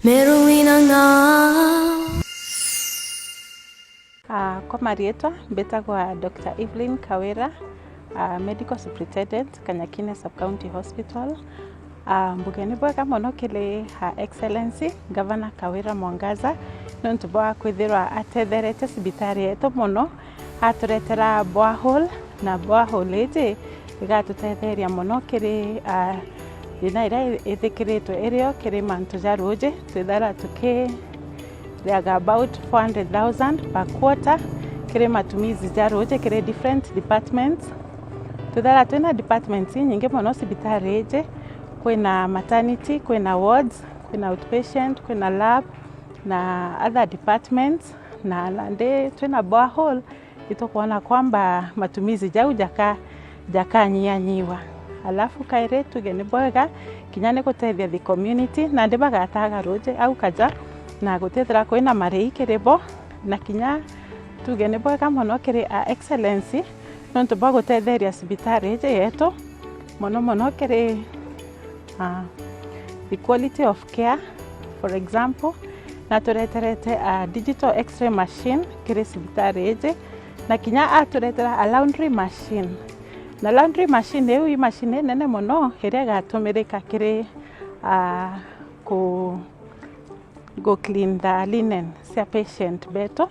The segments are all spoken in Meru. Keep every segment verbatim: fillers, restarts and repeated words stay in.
Meru wina nga. Ah, kwa marietwa mbitagwa Doctor Evelyn Kawira, ah, Medical Superintendent, Kanyakine Sub-County Hospital. Ah, mbuge ni bwega mono kiri Her Excellency Governor Kawira Mwangaza niuntu bwa kwithirwa atetherete cibitari yetu mono, aturetera borehole, na borehole iji igatutetheria mono kiri, ah, thina iria ithikiritwe irio kiri mantu ja ruuji. Twithara tukiriaga about four hundred thousand per quarter kiri matumizi ja ruuji kiri different departments. Twithara twina departments inyingi mono cibitari iji. Kwina maternity, kwina wards, kwina outpatient, kwina lab na other departments, na nandi twina borehole, itukwona kwamba matumizi jau jaka jakanyianyiwa. Alafu kairi tuge ni bwega kinya ni gutethia the community, nandi bagataga ruuji au kaja na gutithira kwina marii kiri bo, na kinya tuge ni bwega mono kiri Her Excellency niuntu bwa gutetheria cibitari iji yetu mono mono kiri, ah, the quality of care. For example, natureterete a digital x-ray machine kiri cibitari iji, na kinya aturetera a laundry machine. Na laundry machine iu i machine inene mono iria igatumirika kiri, ah, ku, ku clean the linen cia patient betu,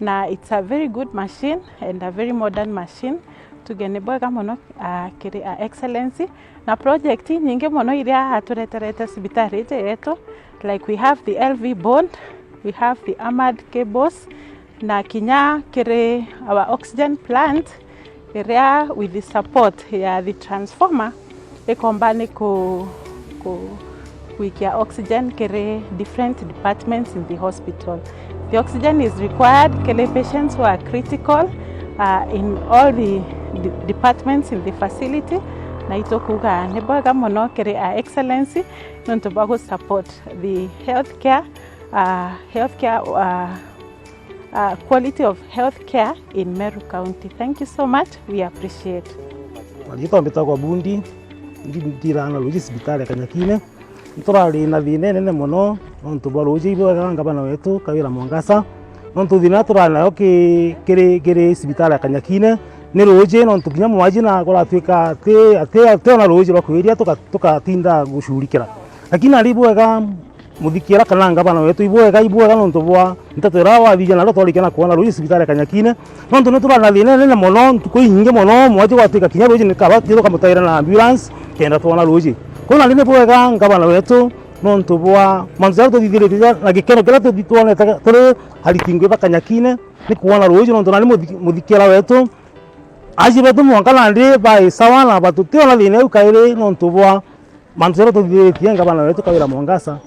na it's a very good machine and a very modern machine. Tuge ni bwega mono, ah, kiri Her Excellency, na project inyingi mono iria atureterete cibitari iji yetu, like we have the L V bond, we have the armored cables, na kinya kiri our oxygen plant iria with the support ya the transformer ikomba ni ku, ku, gwikia oxygen kiri different departments in the hospital. The oxygen is required kiri patients who are critical, uh, in all the de-, departments in the facility. Na itukuga ni bwega mono kiri Her Excellency niuntu bwa gu support the healthcare, uh, healthcare, uh, uh, quality of healthcare in Meru County. Thank you so much. We appreciate. Marietwa mbitagwa Bundi, ndi-, ndiraga na ruuji cibitari ya Kanyakine. Niturari na thina inene mono nontu bwa ruuji. Ibwega ngavana wetu Kawira Mwangaza, nontu thina turari nayo ki-, kiri, kiri cibitari ya Kanyakine ni ruuji, nontu kinya mwaji na kuratuika ati, ati, ati ona ruuji rwa kwiria tuka-, tukatinda gucurikira. Lakini nari ibwega muthikira kana ngavana wetu, ibwega, ibwega nontu bwa nteto iria wathithia nario twarikia na kwona ruuji cibitari ya Kanyakine, nontu ni turari na thina inene mono ntuku inyingi mono, mwaji gwatuika kinya ruuji ni kaba tithukamutaira na ambulance kenda twona ruuji. Kwou nandi ni bwega ngavana wetu nontu bwa mantu jaria tuthithiritie na gikeno kiria tuthi-, twonete turi ariti ngui ba Kanyakine ni kwona ruuji, nontu nandi muthi-, muthikira wetu, aji betu mwanka nandi bai sawa na batutiona thina iu kairi nontu bwa mantu jaria tuthithiritie ngavana wetu Kawira Mwangaza.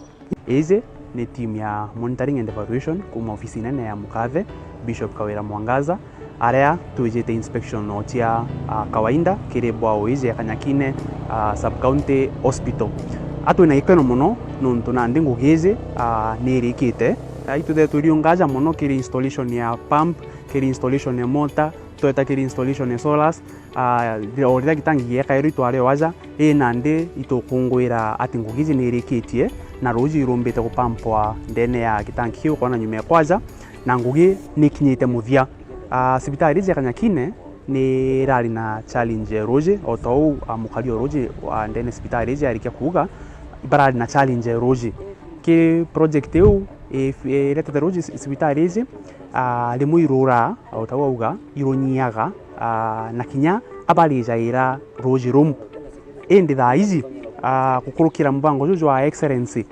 Iji ni team ya monitoring and evaluation kuuma ofisi nene ya Mukathe, Bishop Kawira Mwangaza, aria twijite inspection o cia, ah, kawaida kiri bwao iji ya Kanyakine, ah, Sub-County Hospital. A twina gikeno mono nontu nandi ngugi iji, ah, ni irikite. Ah, ituthetwe iriungaja mono kiri installation ya pump, kiri installation ya motor, tweta kiri installation ya solars, ah, o riria gitangi giekairwe itware o aja, ii nandi itukungwira ati ngugi iji ni irikitie na ruuji irumbite gupampwa ndene ya gitangi kiu, ukona nyuma ya kwaja, na ngugi ni ikinyite muthia. Ah, cibitari iji ya Kanyakine ni irari na challenge ya ruuji, o ta uu, ah, mukari o ruuji, ah, ndene cibitari iji arikia kuuga, ibarari na challenge ya ruuji. Ki project iu, i-, iretete ruuji ci-, cibitari iji, ah, rimwe iruraa, o ta uu auga, irunyiaga, ah, na kinya abarijaira ruuji rumu. Indi thaa iji, ah, gukurukira mubango juju jwa Excellency,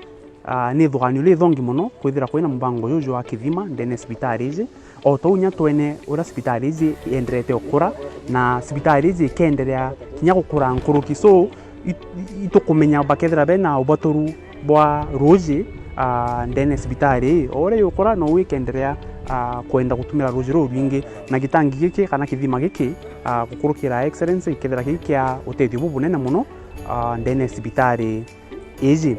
ah, ni ithuganio rithongi mono kwithira kwina mubango juju jwa kithima ndene ya cibitari iji. O ta uu inya twene uria cibitari iji ienderete ukura, na cibitari iji ikenderea kinya gukura nkuruki. So, it-, itukumenya bakethira bena ubatoru bwa ruuji, ah, ndene ya cibitari ii. O uria yukura, nou ikenderea, ah, kwenda gutumira ruuji ruu rwingi, na gitangi giki kana kithima giki, ah, gukurukira Excellency, gikethira kiri kia utethio bubunene mono, ah, ndene ya cibitari iji.